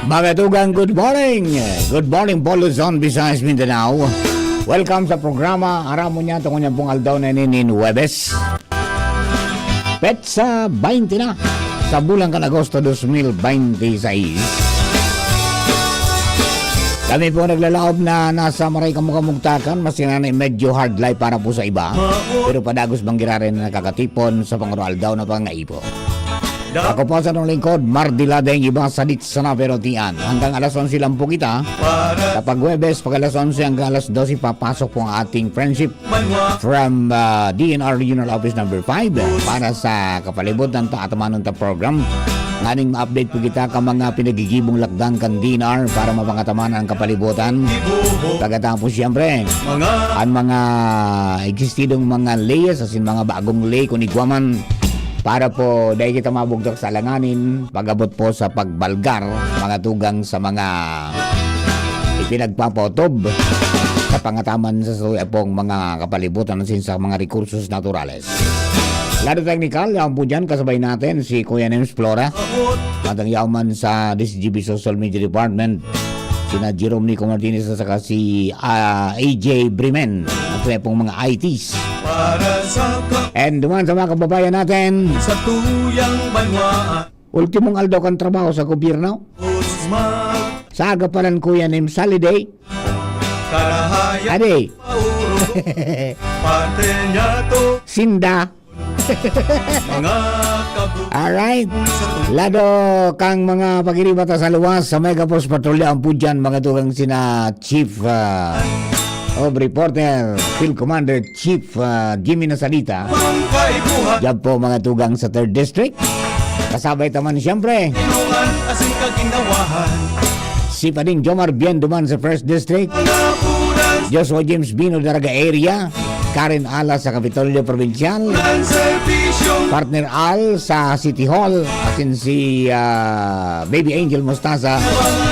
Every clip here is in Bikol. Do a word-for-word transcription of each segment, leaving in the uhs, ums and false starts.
Mga tugang, good morning. Good morning po, Luzon, Visayas, Mindanao. Welcome sa programa Aram Mo Niya, tungod niyan pong aldaw na ini nin Huwebes. Petsa twenty na sa bulan kan Agosto dos mil bente seis. Kami po naglalaob na nasa maray kamugkamugtakan, maski na medyo hard life para po sa iba, pero padagos bang giraray na nakakatipon sa panguro-aldaw na pangaipo. Ako po sa inyong lingkod, Mardi Ladeng, iba sa Dits na Pero Tian. Hanggang alas onse lang po kita. Kapag Huwebes, pag alas onse hanggang alas dose, papasok po ang ating friendship from uh, D N R Regional Office Number five para sa kapalibutan ta at manon ta program. Nganing ma-update po kita ka mga pinagigibong lakdan kan D N R para mapangataman ang kapalibutan. Pagkatapos, siyempre, ang mga existidong mga leyes, asin mga bagong ley, kung igwa man, para po dahil kita mabugtak sa alanganin, pag-abot po sa pagbalgar, mga tugang sa mga ipinagpapaotob sa pangataman sa suya pong mga kapalibutan asin sa mga rekursos naturales. Lado teknikal, yaon po dyan, kasabay natin si Kuya Nems Flora. Matang yaon man sa D C G B Social Media Department, sina Jerome Nico Martinez at saka si ah, A J Bremen. At may pong mga I Ts. Para sa ka- And duman sa mga kababayan natin, sa tuyang banwaan. Ultimong aldaw kan trabaho sa gobyerno. Sa aga pa lang, Kuya Nems, holiday. Karahaya. Ade. Pauro. Parte niya to. Sinda. Mga kabu- Alright. Lado kang mga pagiriba ta sa luwas sa Mega Force Patrolya ang pudyan, mga tugang sina Chief ah, of Reporter, Field Commander Chief ah, Jimmy Nasalita. Diyan po, mga tugang sa Third District. Kasabay taman, siyempre, si Pading Jomar Bien duman sa First District. Joshua James Bino, Daraga Area. Karen Alas sa Kapitolyo Provincial. Partner Al sa City Hall. Asin si ah, Baby Angel Mostaza,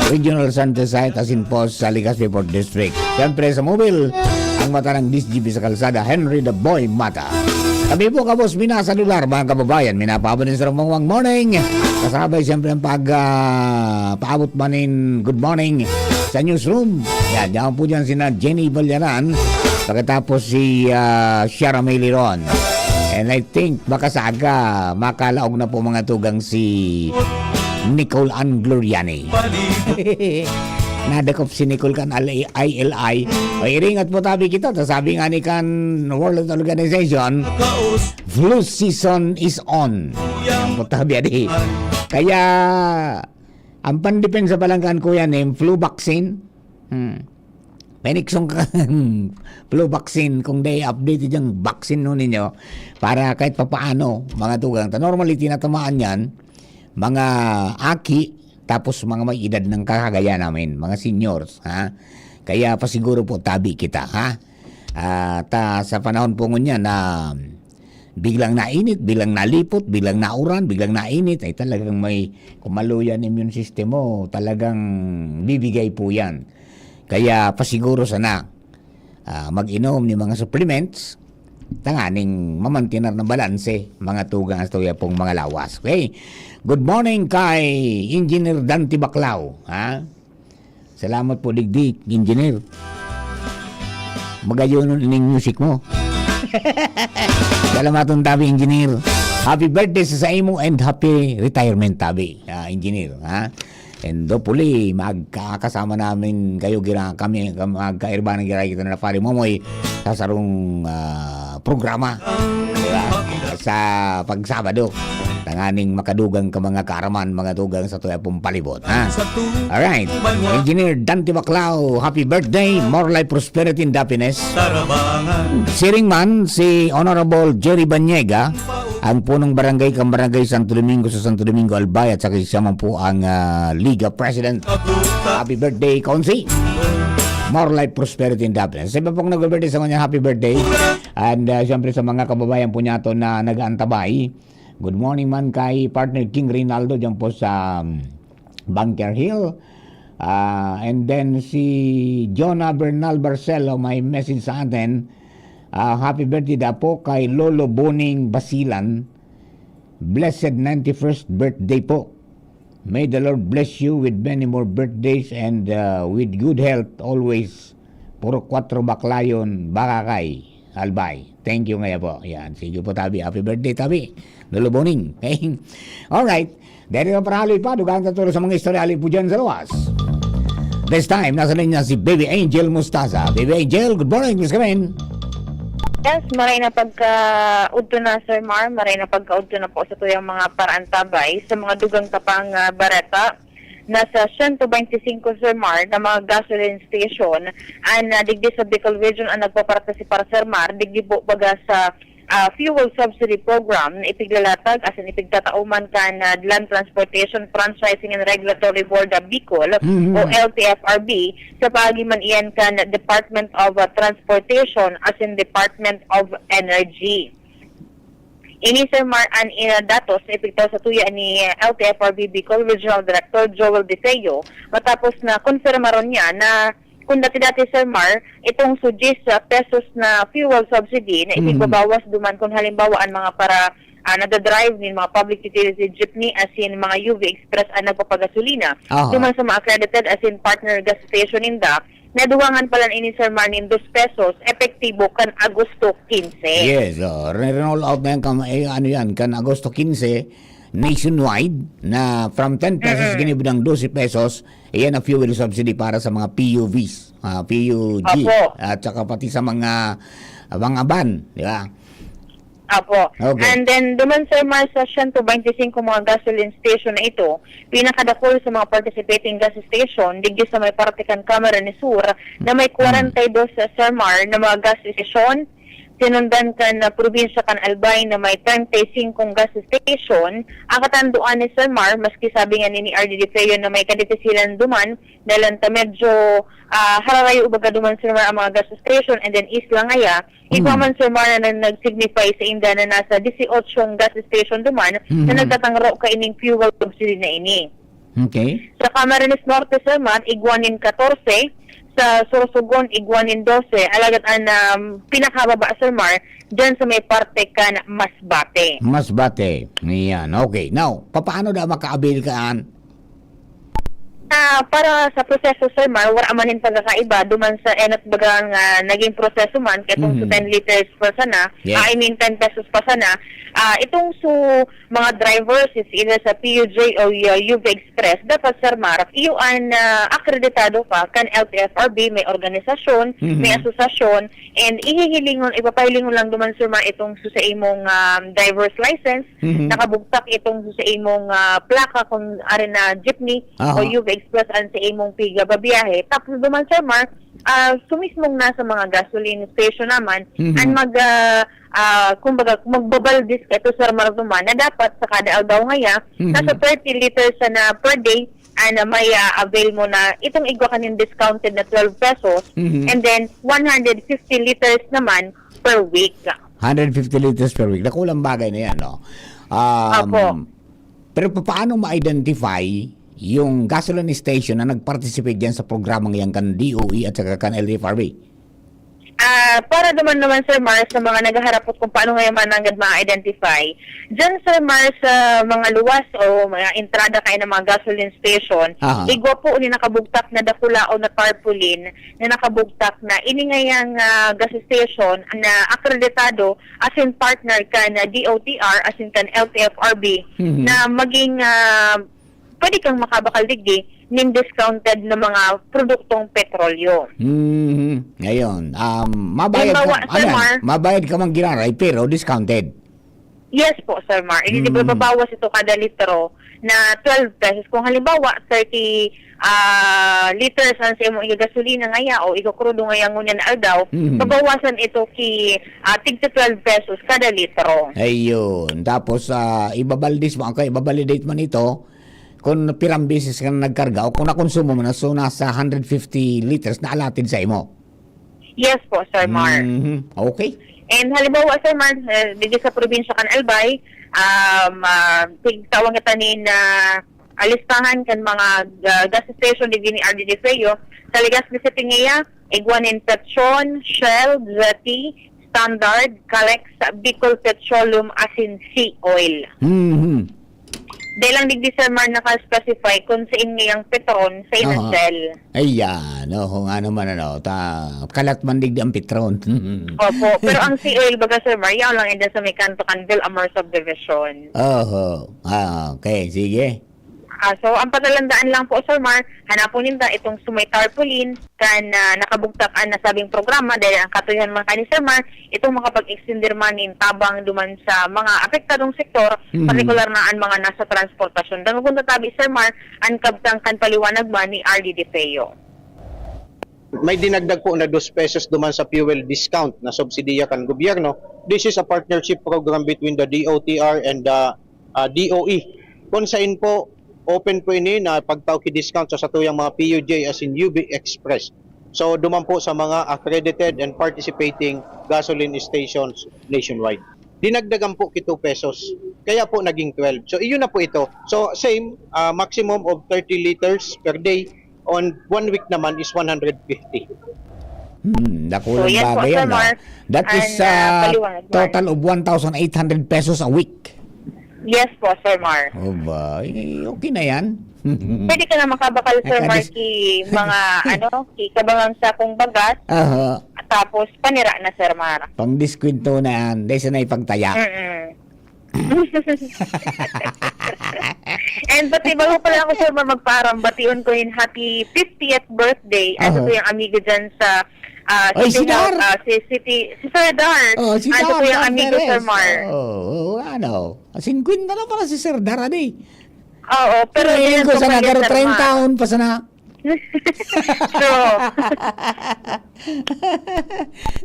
Regional Center Site. Asin po sa Legazpi Port District. Siyempre sa Mobile, ang mata ng D C G B sa kalsada, Henry the Boy Mata. Kami po, kabos, minasalular, mga kababayan, minapaabot nin sarong mangwang morning. Kasabay, siyempre, ang pag, ah, paabot man nin good morning sa newsroom. Yan, diyan po dyan sina Jenny Ballaran. Pagkatapos si ah, Shara May Liron. And I think, baka sa aga, makalaog na po, mga tugang, si Nicole Ann Gloriani. Nadakop si Nicole kan I L I. O, iringat po tabi kita. Ta sabi nga ni kan World Health Organization, flu season is on. Yan po tabi, adi. Kaya, ang pandepensa pa lang kan, Kuya Nems, flu vaccine. Hmm. Peniksong kan flu vaccine, kung day update diyang vaccine no ninyo, para kahit papaano, mga tugang. Ta normally, tinatamaan yan, mga aki, tapos mga may edad ng kakagaya namin, mga seniors, ha? Kaya pasiguro po, tabi kita, ha? Ah, ta, sa panahon po ngunyan na biglang nainit, biglang nalipot, biglang nauran, biglang nainit, ay talagang may kumaluyan immune system mo, talagang bibigay po yan. Kaya pasiguro sana, ah, mag-inom ni mga supplements, tanganing mamantinar na balanse, mga tugang sa tuya pong mga lawas. Okay? Good morning kay Engineer Dante Baclao, ha? Salamat po, digdi, Engineer. Magayon ning music mo. Salamaton tabi, Engineer. Happy birthday sa, sa imo and happy retirement tabi, ah, Engineer, ha? And hopefully, magkakasama namin kayo, gira, kami, magkairbanan gira kita na Pare Momoy sa sarong, ah, programa. Diba? Sa pagsabado. Tanganing makadugang ka, mga kaaraman, mga tugang sa tuya pong palibot, ha? Alright. Engineer Dante Baclao, happy birthday. More life, prosperity, and happiness. Siring man, si Honorable Jerry Banyega, ang punong barangay kan Barangay Santo Domingo sa Santo Domingo, Albay, at saka siya man po ang, ah, Liga President. Happy birthday, Konsi. More life, prosperity, and happiness. Sa iba pong nag-birthday sa kanya, happy birthday. And, ah, siyempre sa mga kababayan po niya to na nag-aantabay, good morning man kay Partner King Reynaldo dyan po sa, um, Bunker Hill. Ah, and then si Jonah Bernal Barcelo may message sa atin. Ah, happy birthday daw po kay Lolo Boning Basilan. Blessed ninety-first birthday po. May the Lord bless you with many more birthdays and, uh, with good health always. Puro kwatro baklayon, bakakay, Albay. Thank you ngaya po. Yan. Sige po, tabi. Happy birthday, tabi. Lolo Boning. Alright. Dahil ang parali pa, dugang taturo sa mga istorya, alin po dyan sa luwas. This time, nasa linya si Baby Angel Mostaza. Baby Angel, good morning. Please come in. Yes, maray na pagka-udto na, Sir Mar. Maray na pagka-udto na po sa tuyang mga paraantabay sa mga dugang tapang ah, bareta. Nasa siyento bente singko, Sir Mar, na mga gasoline station an ah, digdi sa Bicol Region ang nagpapartisipar, Sir Mar, digdi po baga sa ah, fuel subsidy program na ipiglalatag asin ipigtatao man kan ah, Land Transportation Franchising and Regulatory Board of Bicol Mhm. o L T F R B sa paagi man iyan kan Department of ah, Transportation asin Department of Energy. Ini, Sir Mar, an ina datos na ipigtao sa tuya ni L T F R B Bicol Regional Director Joel De Feo matapos na konfirmaron niya na kung dati-dati, Sir Mar, itong su diyes pesos na fuel subsidy na Mm. ipigbabawas duman kung halimbawa an mga para ah, nadadrive nin mga public utility jeepney asin mga U V Express an nagpapagasolina Aha. duman sa mga accredited asin partner gas station ninda, naduwangan palan ini, Sir Mar, nin dos pesos, epektibo kan Agosto quince. Yes, oh, re-roll out na yan, kam- eh, ano yan, kan Agosto quince, nationwide, na from ten pesos, Mm-mm. ginibudang dose pesos, iyan ang fuel subsidy para sa mga P U Vs, ah, P U G, Opo. at saka pati sa mga, mga van, di ba? Apo. Okay. And then, duman, Sir Mar, sa siyento bente singko mga gasoline station na ito, pinakadakul sa mga participating gas station, digdi sa may parte kan Camarines Sur, na may Mm. kwarenta y dos, Sir Mar, na mga gas station, sinundan kan ah, probinsya kan Albay na may treinta y singko gas station. Ang katanduan ni Sir Mar, maski sabi nga ni R D D Feo na may kadetesilan duman, dalan ta medyo ah, hararayo baga duman, Sir Mar, ang mga gas station, and then isla ngaya, Igwa man, Sir Mar, na nag-signify sa inda na nasa disiotso ang gas station duman na nagtatangro kaining fuel subsidy na ini. Okay. Sa Camarines Norte, Sir Mar, igwa nin katorse, sa Sorsogon, igwa nin dose. Alagad an um, pinakababa, Sir Mar, dyan sa may parte kan Masbate. Masbate. Yan. Okay. Now, papaano daw maka-avail ka an Ah, para sa proseso, Sir Mar, wala man nin pagkakaiba duman sa enot baga nga naging proseso man, kay kung Mhm. ten liters pa sana, Yes. ah, I mean, ten pesos pa sana, ah, itong su mga drivers is either sa P U J o uh, U V Express, dapat, Sir Mar, iyo an ah, akreditado pa kan L T F R B, may organisasyon, Mhm. may asosasyon, and ihihilingon, ipapahilingon lang duman, Sir Mar, itong su sa imong um, driver's license, Mhm. nakabugtak itong sa imong ah, plaka kung ari na jeepney Aha. o U V Express an sa imong piga babiyahe. Tapos duman, Sir Mar, ah, su mismong nasa mga gasoline station naman, Mhm. an mag, ah, ah, kumbaga, magbabaldis ka ito, Sir Mar, duman, na dapat sa kada aldaw ngaya, Mhm. nasa thirty liters na per day, an ah, may ah, avail mo na itong igwa kaning discounted na twelve pesos, Mhm. and then one hundred fifty liters naman per week. Hundred fifty liters per week. Dakulang bagay na yan, no? Um, Apo. Pero paano ma-identify yung gasoline station na nag-participate dyan sa programang yan kan D O E at saka kan L T F R B? Ah, para naman naman, Sir Mar, sa mga naghaharapot kung paano ngayon mananggad ma-identify, dyan, Sir Mar, sa mga luwas o mga entrada kayo ng mga gasoline station, Aha. igwa po ni nakabugtak na dakula o na tarpaulin na nakabugtak na ini ngayang ah, gas station na akreditado as in partner kan ah, D O T R, as in kan L T F R B, Mhm. na maging ah, pwede kang makabakal digdi ning discounted na mga produktong petrolyo. Mhm. Ngayon, um, mabayad Halimbawa, ka, Sir ano yan? Mar. Mabayad ka mang giraray, pero discounted. Yes po, Sir Mar. Hindi Mm. ba babawas ito kada litro na twelve pesos? Kung halimbawa, thirty ah, liters ang sa imong igagasolina ngaya o igakrudo ngaya ngunyan na aldaw, Mhm. mabawasan ito ki ah, tigta twelve pesos kada litro. Ayun. Tapos, ah, ibabaldis mo, ang kay ibabalidate man ito, kung pirang beses ka na nagkarga o kung nakonsumo mo na, so nasa hundred fifty liters na allotted sa imo. Yes po, Sir Mar. Mhm. Okay. And halimbawa, Sir Mar, eh, dito sa probinsya kan Albay, um, ah, tig-, tawag kita ni na ah, listahan kan mga ga-, gas station digdi ni R D D Feo. Sa Legazpi City ngaya, igwa nin Petron, Shell, Zeti, Standard, Kalex, Bicol Petroleum, asin Sea Oil. Mhm. Dai lang digdi, Sir Mar, naka-specify kung sain ngayang petron sa Aha. Inasal. Ayan, oo nga naman, ano, ta-, kalat man digdi ang petron. Opo, pero ang Sea Oil, baga, Sir Mar, yaon lang yan dyan sa may kanto kan Villamor Subdivision. Oho. Ah, okay, sige. Ah, so, ang patalandaan lang po, Sir Mar, hanapon ninda itong sa may tarpaulin, kan, ah, nakabugtak an nasabing programa, dahil ang katuyohan man kani, Sir Mar, itong makapag-extender man nin tabang duman sa mga apektadong sektor, Mhm. partikular na an mga nasa transportasyon. Dangogon ta tabi, Sir Mar, an kabtang kan paliwanag man ni R D De Feo. May dinagdag po na dos pesos duman sa fuel discount na subsidiya kan gobyerno. This is a partnership program between the D O T R and the, ah, D O E. Kung sain po, open po ini na pagtao ki discount sa satuyang mga P U J asin U B Express. So, duman po sa mga accredited and participating gasoline stations nationwide. Dinagdagan po ki two pesos. Kaya po naging twelve. So, iyon na po ito. So, same, ah, maximum of thirty liters per day. On one week naman is one hundred fifty. Hmm, So, dakulang yan po, bagay Sir yan, no? Mar. That is, An, ah, ah, paliwanag man. Total of one thousand eight hundred pesos a week. Yes po, Sir Mar. O ba, eh, okay na yan. Pwede ka na makabakal, Sir Nakadis- Marky, mga, ano, ki-, kabangang sakong bagas, Aha. tapos panira na, Sir Mar. Pangdiskwento na yan. Dahil sa naipagtaya. Mm-mm. And pati bago pa lang ako, Sir Mar, magpaaram, bation ko yung happy fiftieth birthday. Ano Aha. to yung amigo dyan sa, ah, Ay, City si Hall, Dar! ah, si City, si Sir Dar. Oh, si Ano Dar, to yung Dar amigo, Sir Perez. Mar? Oo, oo, ano? Singkwenta na pala si Sir Dar, adi. Oo, pero Pero di feeling lang ko ko sana, pwede, pero Sir treinta Mar. taon pa sana. True.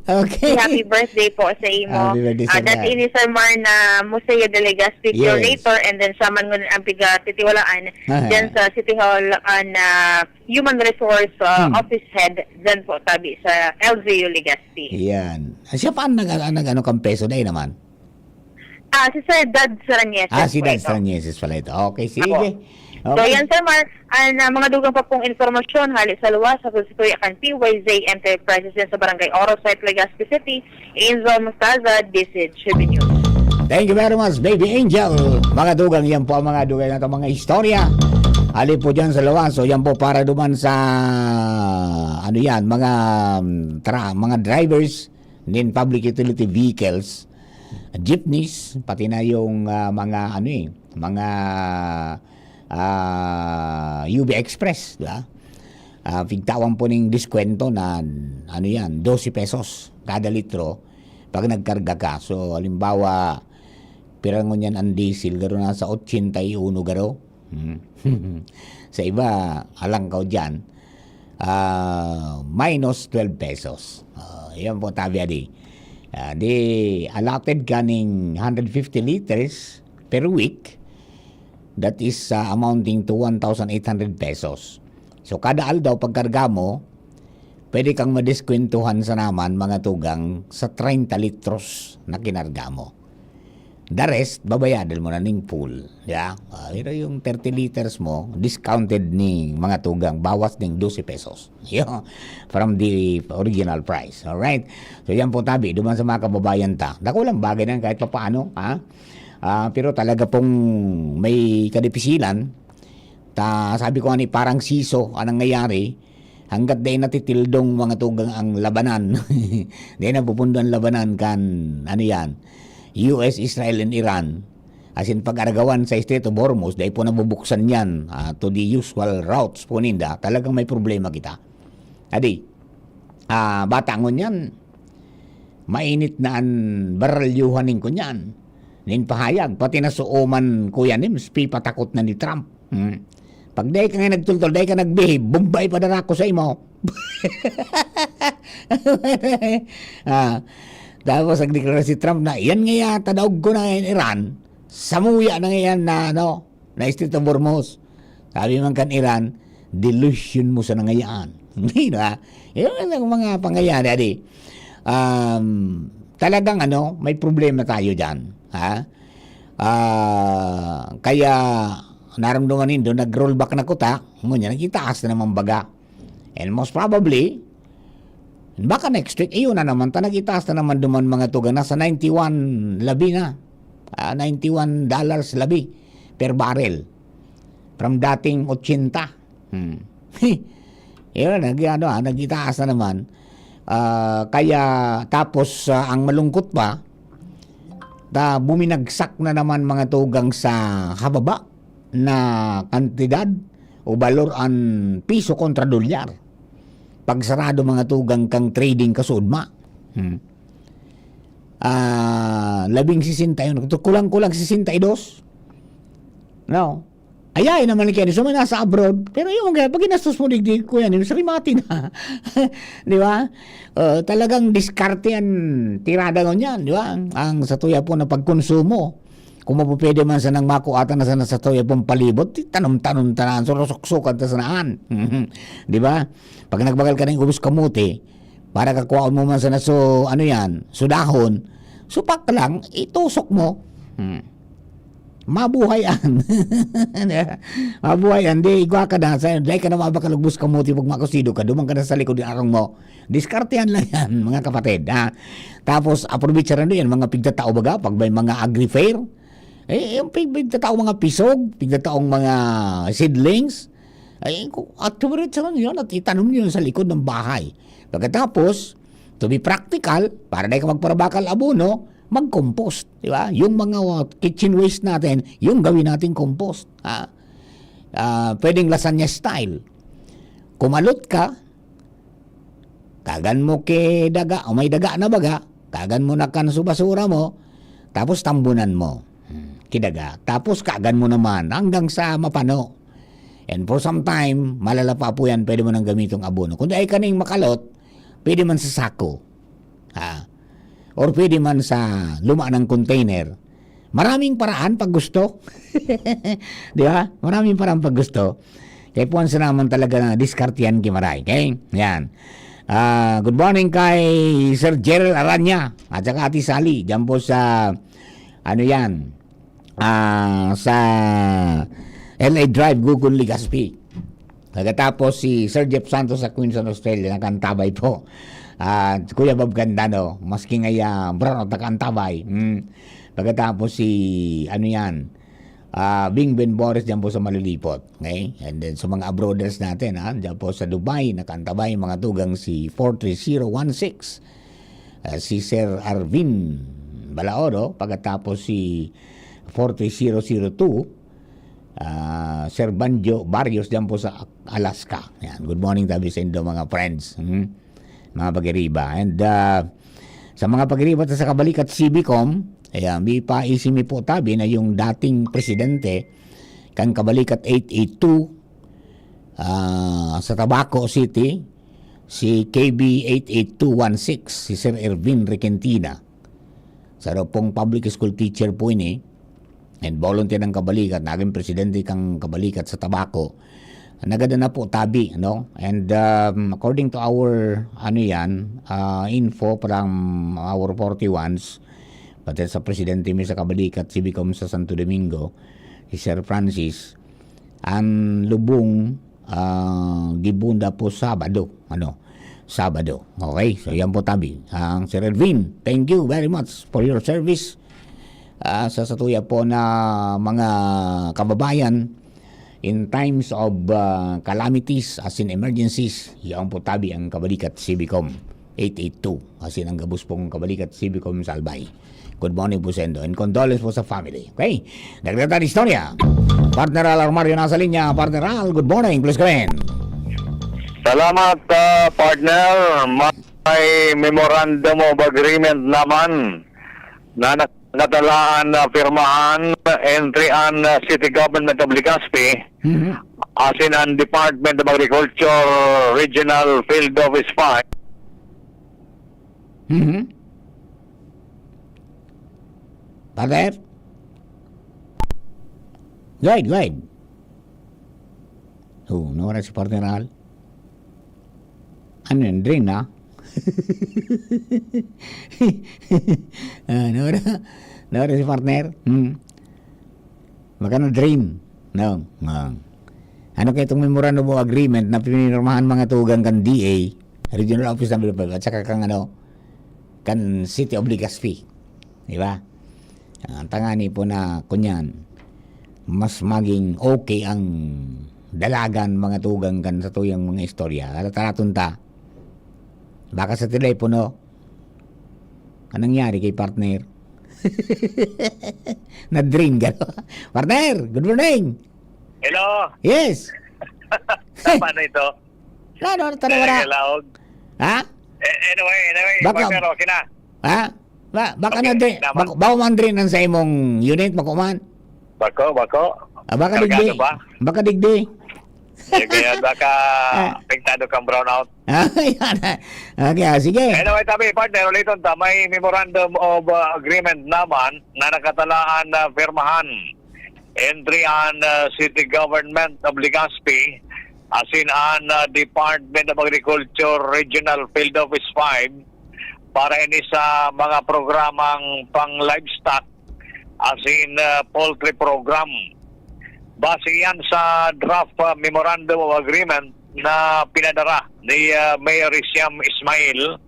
Okay. Happy birthday po sa imo. Happy birthday, Ah, Sir that's Mar. ini, Sir Mar, na Museo de Legazpi Yes. curator, and then siya man ngunyan ang piga-titiwalaan Ah. dyan sa City Hall, ah, na Human Resource, ah, Hmm. Office Head, dyan po, tabi sa L G U Legazpi. Yan. Ah, siya pa ang nag-, nag-, ano, kan peso, dai naman? Ah, si Sir Dad Sarañeses Ah, si po Dad ito. Sarañeses pala ito. Okay, sige. Apo. So, Okay. yan, Sir Mar. An, ah, mga dugang pa pong impormasyon, hali sa luwas, sa Kuya kan P Y Z Enterprises yan sa Barangay Oro Site, Legazpi City, Angel Mostaza, D Z H News. Thank you very much, Baby Angel. Mga dugang, yan po ang mga dugang na mga istorya. Hali po dyan sa luwas. So, yan po para duman sa, ano yan, mga, um, tra-, mga drivers nin public utility vehicles, jeepneys, pati na yung, ah, mga ano eh, mga, ah, U B Express, di ba? Ah, pigtawan po ning diskwento na, ano yan, dose pesos kada litro pag nagkarga ka. So, halimbawa, pira ngunyan ang diesel, garo nasa ochenta y uno garo. Hmm. Sa iba, alangkaw dyan, ah, minus twelve pesos. Ah, yan po, tabi adi. Ah, di allotted ka ning hundred fifty liters per week. That is, ah, amounting to one thousand eight hundred pesos. So, kada aldaw pagkarga mo, pwede kang madiskwentuhan sa naman, mga tugang, sa treinta litros na kinarga mo. The rest, babayadan mo na ning full. Yeah? Ah, pero yung thirty liters mo, discounted ni mga tugang, bawas ning dose pesos. Yo, from the original price. Alright? So, yan po, tabi, duman sa mga kababayan ta. Dakulang bagay na yan kahit papaano, ha? Ah, pero talaga pong may kadipisilan. Ta, sabi ko nga ni, parang siso ang nangyayari. Hanggat dai natitildong, mga tugang, ang labanan. Dai napupundo ang labanan kan, ano yan, U S, Israel, and Iran. As in, pag-aragawan sa Strait of Hormuz, dai po nabubuksan yan, ah, to the usual routes po ninda. Talagang may problema kita. Adi, ah, bata ngunyan, mainit na an baralyuhan nin kunyan, nin pahayag, pati na suoman, Kuya Nims, pipatakot na ni Trump. Hmm. Pag dai ka nga nagtultol, dai ka nag-behave, bomba ipadara ko sa imo. Ah, tapos nagdeklara si Trump na, "Yan nga yata, daog ko na ngayon, Iran. Samuya na ngayon na, ano, na Strait of Hormuz." Sabi man kan Iran, "Delusion mo sa nangayaan." Di ba? Yan ang mga pangayaan, adi. Um, talagang, ano, may problema tayo dyan. Ha? Ah, kaya naramdaman nindo, nag-rollback na kuta, ngunyan, nagitaas na naman baga. And most probably, baka next week, iyon na naman, ta nagitaas na naman duman, mga tugang, nasa ninety-one labi na. Ah, ninety-one dollars labi. per barrel. From dating ochenta. Hmm. Yun, nag-, ano, ah, nagitaas na naman. Ah, kaya, tapos, ah, ang malungkot pa, ta, buminagsak na naman, mga tugang, sa hababa na kantidad o balor an piso kontra dolyar. Pagsarado, mga tugang, kan trading kasuodma. Hmm. Ah, labing sesenta yun. Kulang-kulang sesenta y dos. No? Ayay naman ni Kenny. So, may nasa abroad. Pero yung mga, pag ginastos mo, digdi ko yan, yung sa rimati na. Di ba? Uh, talagang diskarte yan, tirada ngon yan, di ba? Ang sa tuya po na pagkonsumo. Kung mapupwede man sanang makuha ta na sana sa tuya pong palibot, tanom-tanom ta na, surusuksukan ta sanaan. Di ba? Pag nagbagal ka ng ubos kamote, para kakuhaon mo man sana so, ano yan, so dahon, supak lang, itusok mo. Hmm. Mabuhay an. Mabuhay an. Di, igwa ka na. Sa, dahil ka na mabakal ubos kamote, pag makusido ka, duman ka na sa likod ng arong mo. Diskartehan lang yan, mga kapatid. Ha? Tapos, aprobecharan din yan, mga pigtatao baga, pag may mga agri-fair, eh, yung pig-, pigtatao mga pisog, pigtataong mga seedlings, ay, ku-, at kumiritsa lang yun at itanom nyo yun sa likod ng bahay. Pagkatapos, to be practical, para dahil ka magparabakal abono, mag-compost, di ba? Yung mga, uh, kitchen waste natin, yung gawin nating compost. Ah, ah, pwedeng lasagna style. Kumalot ka, kagan mo ki daga, o may daga na baga, kagan mo na kan su basura mo, tapos tambunan mo. Hmm, ki daga. Tapos kagan mo naman hanggang sa mapano. And for some time, malala pa po yan, pwede mo nang gamitong abono. Kung dai ka ning makalot, pwede man sa sako. Ha? Or pwede man sa luma ng container. Maraming paraan pag gusto. Di ba? Maraming paraan pag gusto. Kaya puwan sa naman talaga na diskartihan ki maray. Okay? Yan. Ah, good morning kay Sir Gerald Aranya at saka Ate Sally. Diyan po sa, ano yan, ah, sa L A Drive, Gugun, Legazpi. Pagkatapos si Sir Jeff Santos sa Queensland, Australia, nakantabay po. At Kuya Bob Candano, masking ay, ah, brown out, nakantabay. Mm. Pagkatapos si, ano yan, ah, Bing Ben Boris dyan po sa Malilipot. Okay? And then sa mga abroaders natin, ha, dyan po sa Dubai, nakantabay, mga tugang, si four three zero one six. Ah, si Sir Arvin Balaodo, pagkatapos si four three zero zero two, ah, Sir Banjo Barrios dyan po sa Alaska. Yan. Good morning tabi sa indo, mga friends. Hmm? Mga pagiriba. And, ah, sa mga pagiriba ta sa kabalikat C B com, ayan, may paisi mi po tabi na yung dating presidente kan kabalikat eight eight two, ah, sa Tabaco City, si K B eight eight two one six, si Sir Ervin Requentina. Saro pong public school teacher po ini. And volunteer ng kabalikat, naging presidente kang kabalikat sa Tabaco. Nagada na po tabi, no? And, um, according to our, ano yan, ah, info from our forty-ones, pati sa presidente mi sa kabalikat, C B com sa Santo Domingo, si Sir Francis, ang lubong, ah, gibunda po Sabado, ano, Sabado. Okay, so yan po tabi. Ang Sir Ervin, thank you very much for your service. Ah, sa satuya po na mga kababayan, in times of, ah, calamities, as in emergencies, yan po tabi ang kabalikat C B com eight eight two. As in, ang gabos pong kabalikat C B com sa Albay. Good morning po sa indo. And condolence po sa family. Okay? Dagdagan istorya. Partner Al Armario nasa linya. Partner Al, good morning. Please go ahead. Salamat, ah, partner. May memorandum of agreement naman na na- natalaan na pirmahan entre an, ah, City Government of Legazpi, Mhm. asin an Department of Agriculture Regional Field Office five. Mhm. Partner? Go ahead, go ahead. Oh, nawala si Partner Al. Ano yan? Drain na? Ah, nawala, nawala si Partner? Hmm. Baka na-drain. No? Ah. Ano kaya itong memorandum of agreement na pinirmahan, mga tugang, kan D A, Regional Office Number five, at saka kang, ano, kan City of Legazpi? Di ba? Ah, tangani po na, kunyan, mas maging okay ang dalagan, mga tugang, kan satuyang mga istorya. Taraton ta. Baka sa telepono. Anong nangyari kay partner? Na-drain ka, no? Partner, good morning. Hello. Yes. Tama na ito. Ano, ano, tanong na? Laog. Ha? Eh, anyway, anyway, Baka- Partner, okay na. Ha? Ba, baka Okay, na drain. tama. Baka, baka man drain ang sa imong unit, bako man. Bako, bako. Ah, baka Kargado digdi. Ba? Baka digdi. Eh, kaya baka Ah. apektado kang brownout. Ah, yan. Okay, ah, sige. Anyway, tabi, partner, uliton ta, may Memorandum of uh, Agreement naman na nakatalaan na pirmahan entre an uh, City Government of Legazpi asin an uh, Department of Agriculture Regional Field Office five para ini sa mga programang pang livestock asin uh, poultry program. Base yan sa draft uh, Memorandum of Agreement na pinadara ni uh, Mayor Riciam Ismail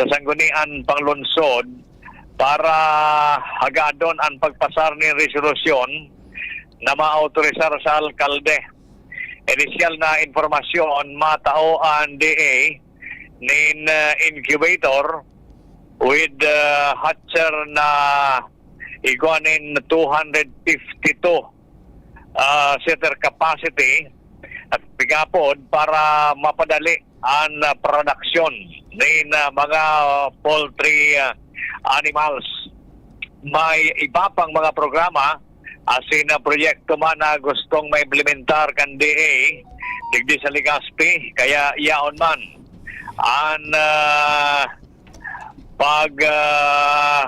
sa Sangguniang Panglungsod para hagadon an pagpasar nin resolusyon na maautorisar sa alkalde. Inisyal na impormasyon, matao an D A nin uh, incubator with uh, hatcher na igwa nin two hundred fifty-two uh, setter capacity at pigapod para mapadali an uh, production nin uh, mga uh, poultry uh, animals. May iba pang mga programa asin uh, proyekto man na gustong maimplementar kan D A digdi sa Legazpi, kaya yaon man an uh, pag uh,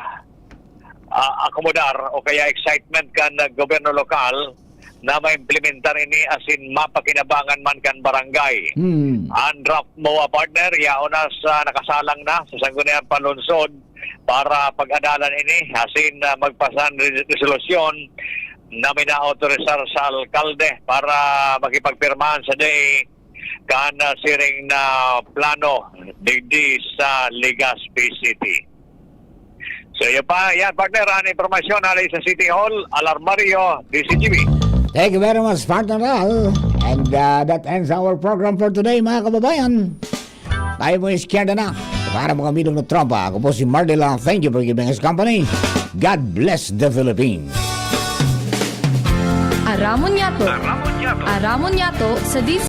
uh, akomodar o kaya excitement kan uh, gobyerno lokal na maimplementar ini asin mapakinabangan man kan barangay. Hmm. An draft MOA, partner, yaon na sa nakasalang na sa Sangguniang Panlungsod para pag-adalan ini asin uh, magpasan re- resolusyon na minaautorisar sa alkalde para makipagpirmahan sa D A kan uh, siring na plano digdi sa Legazpi City. So, yun pa. Yan, partner, ang impormasyon hali sa City Hall, Alarmario, D C G B. Thank you very much, partner Al. And uh, that ends our program for today, mga kababayan. Tayo po, iskierda na. Para mga milong na tropa, ako po si Mardela. Thank you for giving us company. God bless the Philippines. Aramon Yato. Aramon Yato sa D C